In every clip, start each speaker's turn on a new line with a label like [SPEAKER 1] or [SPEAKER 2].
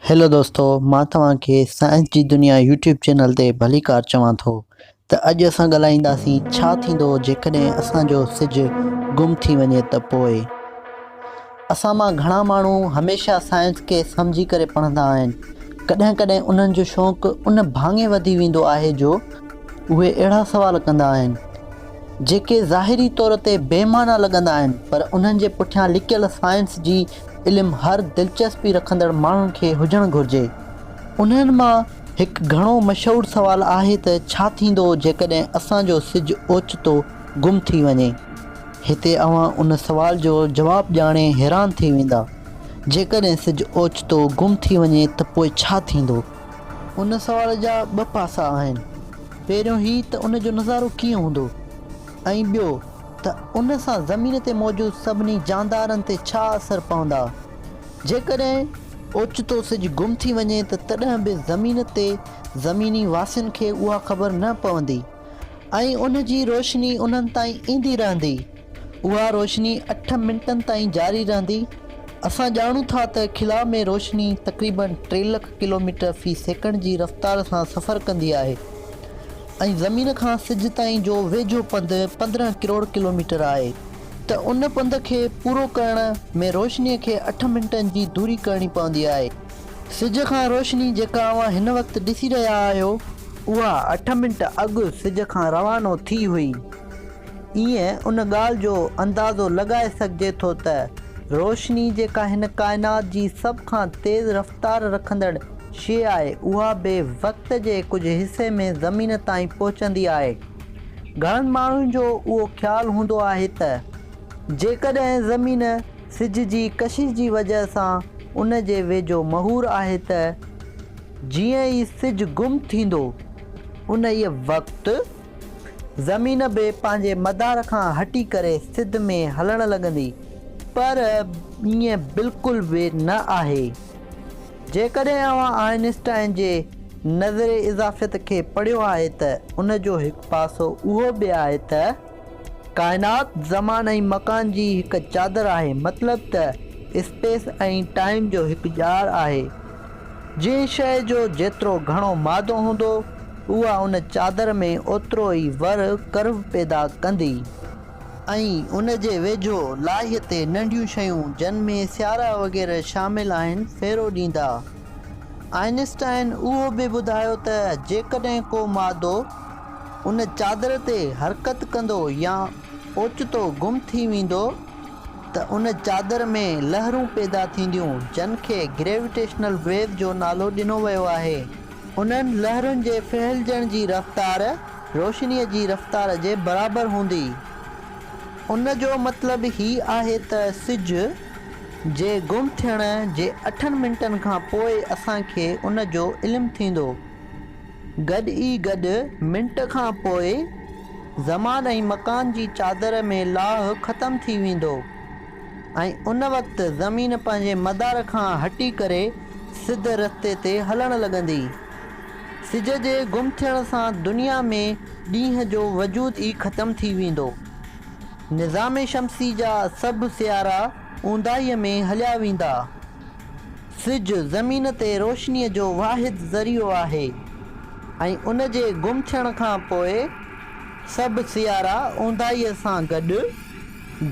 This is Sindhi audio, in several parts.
[SPEAKER 1] هيلو دوستو مان توهان کي سائنس جي دنيا يوٽيوب چينل تي ڀليڪار چوان ٿو ته اڄ اسان ڳالهائينداسين ڇا ٿيندو جيڪڏهن اسان جو سج گم ٿي وڃي ته پوء اسان مان گهڻا ماڻهو هميشه سائنس کي سمجهي ڪري پڙهندا آهن ڪڏهن ڪڏهن انهن جو شوق ان ڀاڱي وڌي ويندو آهي جو اهي اهڙا سوال ڪندا آهن جيڪي ظاهري طور تي بي معنيٰ لڳندا آهن پر انهن جي پٺيان لڪيل سائنس جي علم هر دلچسپي رکندڙ ماڻهن کي هجڻ گهرجي. انهن مان هڪ گهڻو مشهور سوال آهي ته ڇا ٿيندو جيڪڏهن اسان جو سج اوچتو گم ٿي وڃي؟ هتي اوهان ان سوال جو جواب ڄاڻي حيران ٿي ويندا. جيڪڏهن سج اوچتو گم ٿي وڃي ته پوء ڇا ٿيندو؟ ان سوال جا ٻه پاسا آهن. پهريون هي ته ان جو نظارو ڪيئن هوندو؟ ۽ ٻيو ته ان سان زمين تي موجود سڀني جاندارن تي ڇا اثر پوندا؟ جيڪڏهن اوچتو سج گم ٿي وڃي ته تڏهن به زمين تي زميني واسين کي اها خبر نه پوندي ۽ ان جي روشني انهن تائين ايندي رهندي. اها روشني اٺ منٽن تائين جاري رهندي. اسان ڄاڻون ٿا ته خلا ۾ روشني تقريبن ٽي لک ڪلوميٽر في سيڪنڊ جي رفتار سان سفر ڪندي آهي. ۽ زمين کان سج تائين جو ويجهو پنڌ 15 ڪروڙ ڪلوميٽر آهي ته ان پنڌ کي پورو ڪرڻ ۾ روشنيء کي اٺ منٽن جي دوري ڪرڻي پوندي آهي. سج کان روشني جيڪا اوهان هن وقت ڏسي رهيا آهيو، اها اٺ منٽ اڳ سج کان روانو ٿي هئي. ايئن ان ڳالهه جو اندازو لڳائي سگهجي ٿو ته روشني جيڪا هن ڪائنات جي سڀ کان تيز رفتار رکندڙ شيء آهي اها به وقت جي ڪجهه حصي ۾ زمين تائين پهچندي آهي. گهڻن ماڻهن جو اهو خيال هوندو آهي ته جيڪڏهن زمين سج جي ڪشش جي وجهه سان ان جي ويجهو مهور آهي ته جيئن ئي سج گم ٿيندو انهيء وقت زمين به پنهنجي مدار کان هٽي ڪري سڌ ۾ هلڻ لڳندي، پر ائين بلڪل به نه آهي. جيڪڏهن اوهان آئنسٽائن جي نظرئي اضافيت کي پڙهيو آهي ته ان جو هڪ پاسو اهو به آهي ته ڪائنات زمان ۽ مڪان جي هڪ چادر آهي، مطلب ته اسپيس ۽ ٽائيم جو هڪ ڄار آهي. جنهن شيء جو جيترو گهڻو مادو هوندو، اها ان چادر ۾ اوترو ئي ور، Curve، پيدا ڪندي. ۽ ان جي ويجهو لاهيء تي ننڍيون شيون، جن ۾ سيارا وغيره شامل آهن، ڦيرو ڏيندا. آئنسٽائن اهو به ٻڌايو ته جيڪڏهن ڪو مادو ان چادر تي حرڪت ڪندو يا اوچتو گم ٿي ويندو، ته ان چادر ۾ لهرون پيدا ٿينديون جن کي گريويٽيشنل ويو جو نالو ڏنو ويو آهي. انهن لهرن جي ڦهلجڻ جي رفتار روشنيء جي رفتار جي برابر هوندي. ان جو مطلب هي آهي ته سج جي گم ٿيڻ جي اٺن منٽن کان پوء اسان کي ان جو علم ٿيندو. گڏ ئي گڏ منٽ کان پوء زمان ۽ مڪان جي چادر ۾ لاهه ختم ٿي ويندو ۽ ان وقت زمين پنهنجي مدار کان هٽي ڪري سڌ رستي تي هلڻ لڳندي. سج جي گم ٿيڻ سان دنيا ۾ ڏينهن جو وجود ئي ختم ٿي ويندو. نظام شمسي جا سڀ سيارا اونداهيء ۾ هليا ويندا. سج زمين تي روشنيء جو واحد ذريعو آهي ۽ ان جي گم ٿيڻ کان پوء سڀ سيارا اونداهيء سان گڏ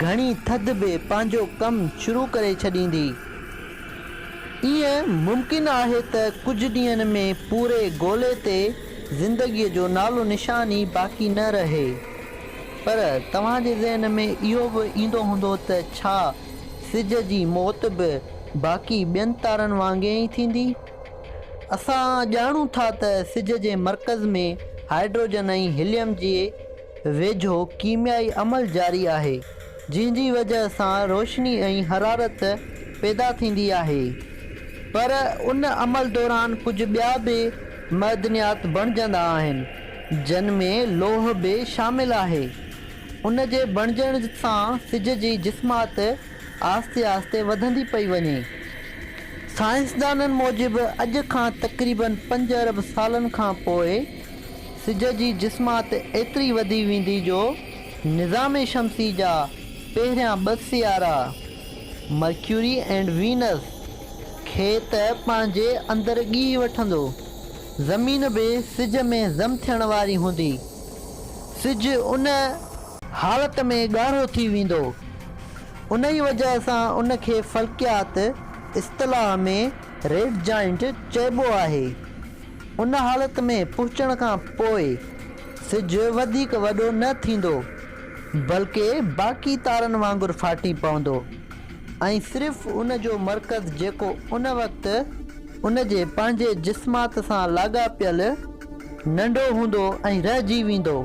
[SPEAKER 1] گهڻي ٿڌ به پنهنجو ڪم شروع ڪري ڇڏيندي. ايئن ممڪن آهي ته ڪجهه ڏينهن ۾ پوري گولي تي زندگيء جو نالو نشان ئي باقي نه رهي. پر توهان جي ذهن ۾ اهو به ايندو هوندو ته ڇا سج جي موت به باقي ٻين تارن وانگي ئي ٿيندي؟ اسان ڄاڻون ٿا ته سج جي مرڪز ۾ هائيڊروجن ۽ هيليم جي ويجهو ڪيميائي عمل جاري آهي، جنهن جي وجهه سان روشني ۽ حرارت پيدا ٿيندي آهي. پر ان عمل دوران ڪجهه ٻيا به معدنيات بڻجندا آهن، جن ۾ لوهه به شامل آهي. ان جي بڻجڻ سان سج جي جسمات آهستي آهستي وڌندي پئي وڃي. سائنسدانن موجب اڄ کان تقريبن پنج ارب سالن کان پوء سج جي جسمات ايتري وڌي ويندي جو نظام شمسي جا پهريان ٻه سيارا مرڪيوري اينڊ وينس کي ته پنهنجي اندر ڳيهي وٺندو. زمين به سج ۾ ضم ٿيڻ واري هوندي. سج ان حالت ۾ ڳاڙهو ٿي ويندو. انهي وجهه سان ان کي فلڪيات اصطلاح ۾ ريڊ جائنٽ چئبو آهي. ان حالت ۾ پهچڻ کان پوء سج وڌيڪ وڏو نه ٿيندو، بلڪه باقي تارن وانگر ڦاٽي پوندو ۽ صرف ان جو مرڪز جيڪو ان وقت ان جي پنهنجي جسمات سان لاڳاپيل ننڍو هوندو ۽ رهجي ويندو،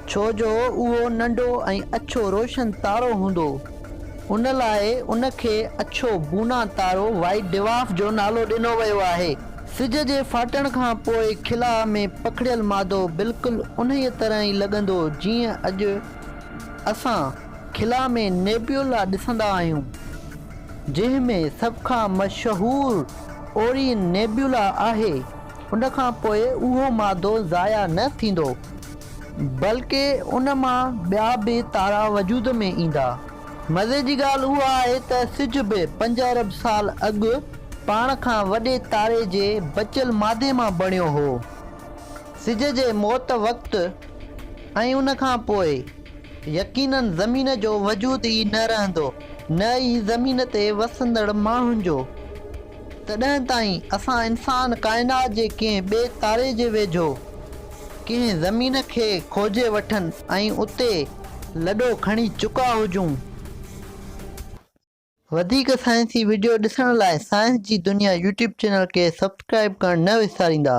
[SPEAKER 1] ڇو جو اهو ننڍو ۽ اڇو روشن تارو هوندو، ان لاء ان کي اڇو بونا تارو White Dwarf جو نالو ڏنو ويو آهي. سج جي ڦاٽڻ کان پوء خلا ۾ پکڙيل مادو بلڪل انهيء طرح ئي لڳندو جيئن اڄ اسان خلا ۾ نيبيولا ڏسندا آهيون، جنهن ۾ سڀ کان مشهور اورين نيبيولا آهي. ان کان پوء اهو مادو ضايع نه ٿيندو، بلڪه ان مان ٻيا به تارا وجود ۾ ايندا. مزي جي ڳالهه اها آهي ته سج به پنج ارب سال اڳ پاڻ کان وڏي تاري جي بچيل مادي مان بڻيو هو. سج جي موت وقت ۽ ان کان پوء يقينن زمين جو وجود ئي نه رهندو، نه ئي زمين تي وسندڙ ماڻهن جو. تڏهن تائين اسان انسان ڪائنات جي ڪنهن ٻئي تاري جي ويجهو ڪنهن زمين کي کوجي وٺن ۽ اتي لڏو کڻي چڪا هجون. وڌيڪ سائنسي وڊيو ڏسڻ لاء سائنس جي دنيا يوٽيوب چينل کي سبسڪرائيب ڪرڻ نه وساريندا.